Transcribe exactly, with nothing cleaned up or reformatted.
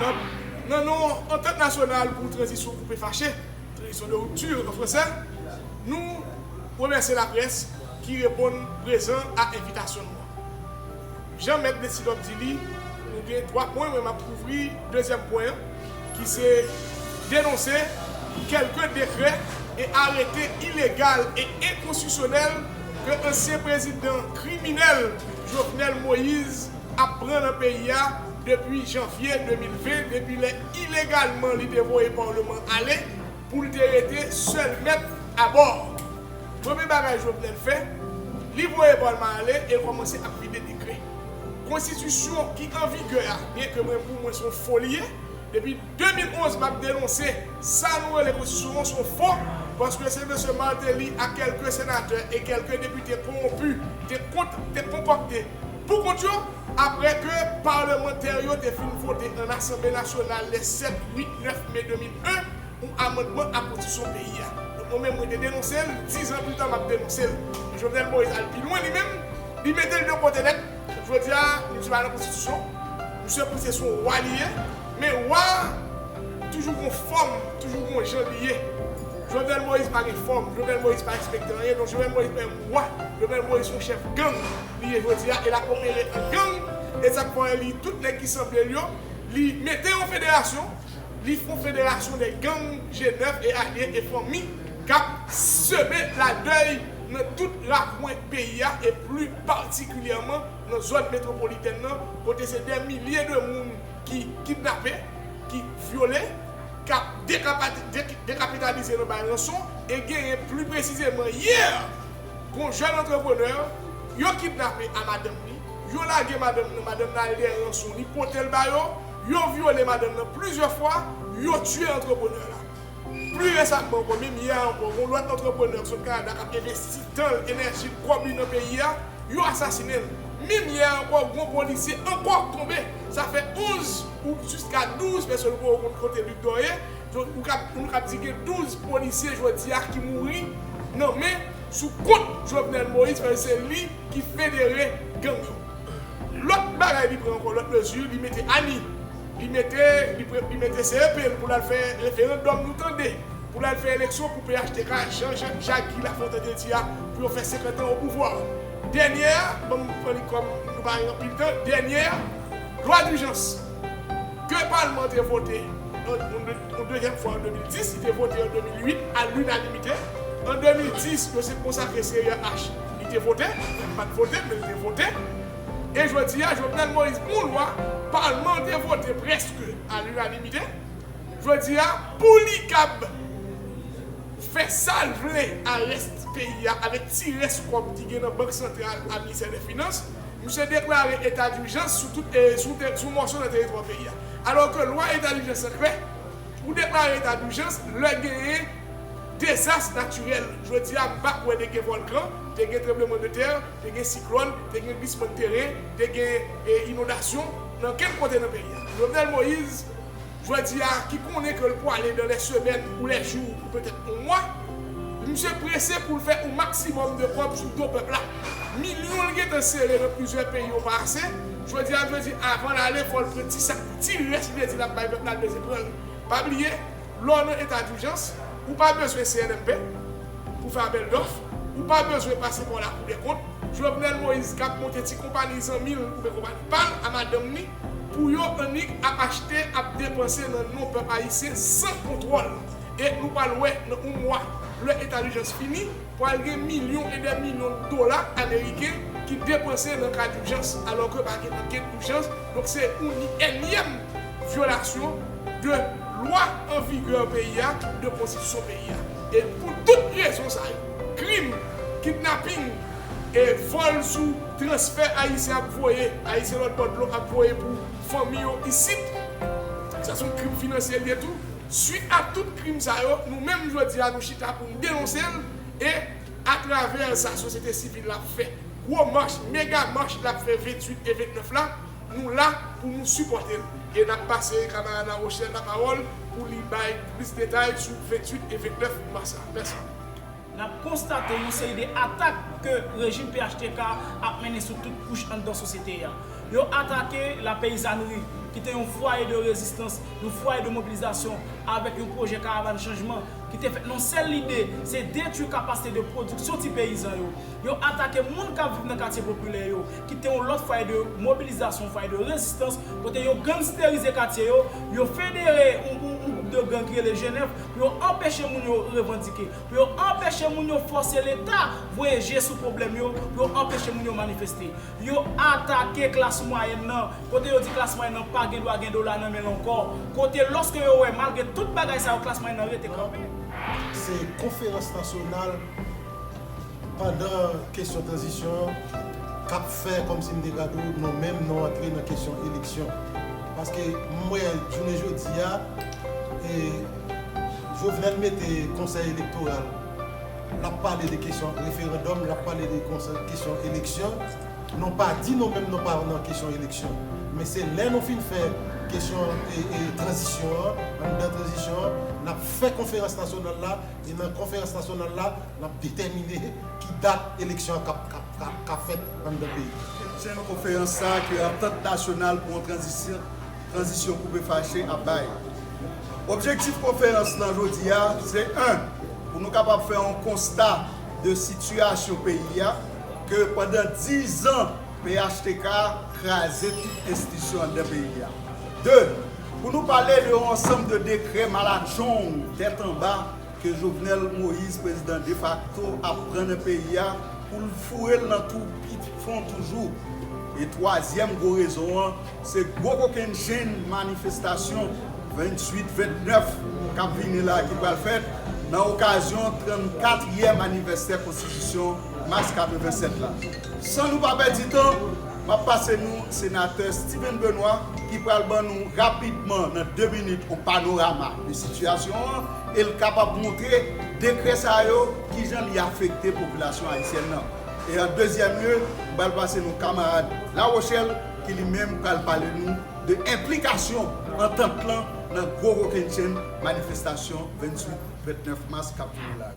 Nan, nan non Antant Nasyonal pou Tranzisyon Koupe Fache, Transition de Rupture an fransè, nou remèsye laprès ki reponn prezan a envitasyon nou an. Jan Mèt Desidòp di li, nou gen twa pwen, men m ap kouvri dezyèm pwen an, ki se denonse kèlke dekrè e arete ilegal e enkonstitisyonèl ke ansyen prezidan kriminèl Jovenel Moïse ap pran nan peyi a depi janvye de mil ven, depi lè ilegalman li te voye palman ale pou l te rete sèl mèt abò. Premye bagay Jovenel fè, li voye palman ale e l kòmanse ap vide dekrè. Konstitisyon ki an vigè a, byenke mwen, pou mwen, se yon fo li ye, depi de mil onz, m ap denonse sa nou rele konstitisyon an, se yon fo, paske se mesye Martelly ak kèlke senatè e kèlke depite kowonpi te kont-, te konkòkte pou kont yo, apre ke palmantè yo te fin vote an Asanble Nasyonal le sèt, uit, nèf me de mil en, yon amandman a konstitisyon peyi a. Donk, mwen menm, mwen te denonse l, diz an pli ta, m ap denonse l. Jovenel Moïse al pi lwen li menm, li mete l de kote nèt. Jodi a, misye pa nan konstitisyon, misye panse se yon wa li ye, men wa toujou gon fòm, toujou gon jan li ye. Jovenel Moïse pa gen fòm, Jovenel Moïse pa respekte anyen, donk Jovenel Moïse pa yon wa, Jovenel Moïse se yon chèf gang li ye jodi a, e l ap opere an gang, e sa k fè li, tout nèg ki sanble l yo, li mete yon federasyon, li fè yon federasyon de gang, G nèf e alye e fanmi k ap seme ladèy nan tout rakwen peyi a, e pli patikilyèman nan zòn metwopolitèn nan, kote se dè milye de moun ki kidnape, ki vyole, k ap dekapati-, dek-, dekapitalize nan bay ranson, e genyen pli presizeman yè, gon jèn antreprenè, yo kidnape a madanm li, yo lage madanm nan, madanm nan al dèyè ranson, li pote l ba yo, yo vyole madanm nan plizyè fwa, yo tiye antreprenè la. Pli resaman ankò, menm yè a ankò, gon lòt antreprenè ki sot Kanada k ap envesti tan l, enèji l, kòb li nan peyi a, yo asasinen l. Menm yè a ankò, gon polisye ankò k tonbe. Sa fè onz ou jiska douz pèsòn, pou yo konn kote Luc Dor ye. Donk, nou kab, nou kab di gen douz polisye jodi a ki mouri nan men sou kont Jovenel Moïse, paske se li ki federe gang yo. Lòt bagay li pran ankò, lòt mezi, li mete ani. Li mete, li pre-, li mete C E P l pou l al fè referandòm, nou tande, pou l al fè eleksyon pou P H T K, jan, jan Jacques Guy Lafontant te di a, pou yo fè senkant an o pouvwa. Dènyè a, ban m pran li kòm nou pa gen anpil tan, dènyè a, lwa dijans ke palman te vote an, an, an dezyèm fwa an de mil dis, li te vote an de mil uit a linanimite. An de mil dis, yo se konsakre Seria H, li te vote, li pa t vote, men li te vote. E jodi a, Jovenel Moïse pran lwa, palman te vote prèske a linanimite. Jodi a, pou li kab fè sa l vle a rès peyi a, avèk ti rès kòb ki gen nan Bank Santral a Ministè dè Finans, misye deklare eta dijans sou tout, e, sou te-, sou mòso nan teritwa peyi a. Alò ke lwa eta dijans lan klè, ou deklare eta dijans lè genyen dezas natirèl. Jodi a, m pa kwè te gen vòlkan, te gen tranblemanntè, te gen siklòn, te gen glisman teren, te gen, e, inondasyon nan kenn kote nan peyi a. Jovenel Moïse, jodi a, ki konnen ke l pwale dans les semaines ou les jours ou petèt yon mwa, misye prese pou l fè yon maksimòm de kòb sou do pèp la. Milyon l gentan sere nan plizyè peyi yo pa ase. Jodi a, m vle di, avan l ale, fò l pran ti sa, ti rès li te di l ap bay pèp la, l bezwen pran l. Pa bliye, lè w nan eta dijans, ou pa bezwen C N M P pou fè apèl dòf, ou pa bezwen pase pa w Lakou dè Kont. Jovenel Moïse k ap monte ti konpayi zanmi l oubyen konpayi pa l a madanm li pou yo annik ap achte, ap depanse nan non pèp ayisyen san kontwòl. E nou pral wè nan yon mwa, lè eta dijans fini, pral gen milyon e dè milyon dola ameriken ki depanse nan ka dijans, alò ke pa gen ankenn ijans. Donk, se yon ènyèm vyolasyon de lwa an vigè peyi a, de konstitisyon peyi a. E pou tout rezon sa yo, krim, kidnaping, e vòl sou transfè ayisyen ap voye, ayisyen lòt bò dlo ap voye pou fanmi yo isit, sa se yon krim finansyèl li ye tou. Swit a tout krim sa yo, nou menm jodi a nou chita pou n denonse l, e atravè sa sosyete sivil la ap fè gwo mach, mega mach l ap fè venntuit e vennèf la, nou la pou nou sipòte l. E n ap pase kamarad La Rochelle lapawòl pou li bay plis detay sou venntuit e vennèf mas la. Mèsi. N ap konstate yon seri de atak ke rejim P H T K ap mennen sou tout kouch anndan sosyete a. Yo atake lapeyizanri, ki te yon fwaye de rezistans, yon fwaye de mobilizasyon avèk yon pwojè karavàn chanjman ki te fèt nan yon sèl lide, se detwi kapasite de pwodiksyon ti peyizan yo. Yo atake moun k ap viv nan katye popilè yo, ki te yon lòt fwaye de mobilizasyon, fwaye de rezistans, kote yo gangsterize katye yo, yo federe yon, yon, yon gwoup de gang ki rele G nèf pou yo anpeche moun yo revandike, pou yo anpeche moun yo fòse Leta voye je sou pwoblèm yo, pou yo anpeche moun yo manifeste. Yo atake klas mwayèn nan, kote yo di klas mwayèn nan pa gen dwa gen dola nan men l ankò, kote lòske yo wè, malgre tout bagay sa yo, klas mwayèn nan rete kanpe. Se konferans nasyonal pandan kesyon tranzisyon an k ap fè kòmsi m te ka di w non menm non antre nan kesyon eleksyon. Paske m wè jounen jodi a, e, Jovenel mete konsèy elektoral, l ap pale de kesyon referandòm, l ap pale de konsèy, kesyon eleksyon. Nou pa di nou menm nou pa nan kesyon eleksyon. Men se lè nou fin fè kesyon, e, e, tranzisyon an, anndan tranzisyon an, n ap fè konferans nasyonal la, e nan konferans nasyonal la, n ap detèmine ki dat eleksyon an k ap, k ap, k ap, k ap fèt anndan peyi. Jen konferans sa ke Antant Nasyonal pou yon tranzisyon, tranzisyon koupe fache ap bay. Objektif konferans lan jodi a, se en, pou nou kapab fè yon konsta de sitiyasyon peyi a, ke pandan diz an, P H T K kraze tout enstitisyon anndan peyi a. De, pou nou pale de yon ansanm de dekrè maladjong, tèt anba, ke Jovenel Moïse, prezidan defakto, ap pran nan peyi a pou l foure l nan twou pi fon toujou. E twazyèm gwo rezon an, se gwo kokennchenn manifestasyon venntuit, vennèf k ap vini la ki pral fèt nan okazyon trannkatriyèm anivèsè konstitisyon mas katrevennsèt la. San nou pa pèdi tan, m ap pase nou senatè Steven Benoît ki pral ban nou rapidman nan de minit yon panorama de sitiyasyon an e l kapab montre dekrè sa yo kijan li afekte popilasyon ayisyèn nan. E an dezyèm lye, m pral pase nou kamarad La Rochelle ki li menm pral pale nou de enplikasyon antant lan nan gwo kokennchenn manifestasyon venntuit, vennèf mas k ap vini la.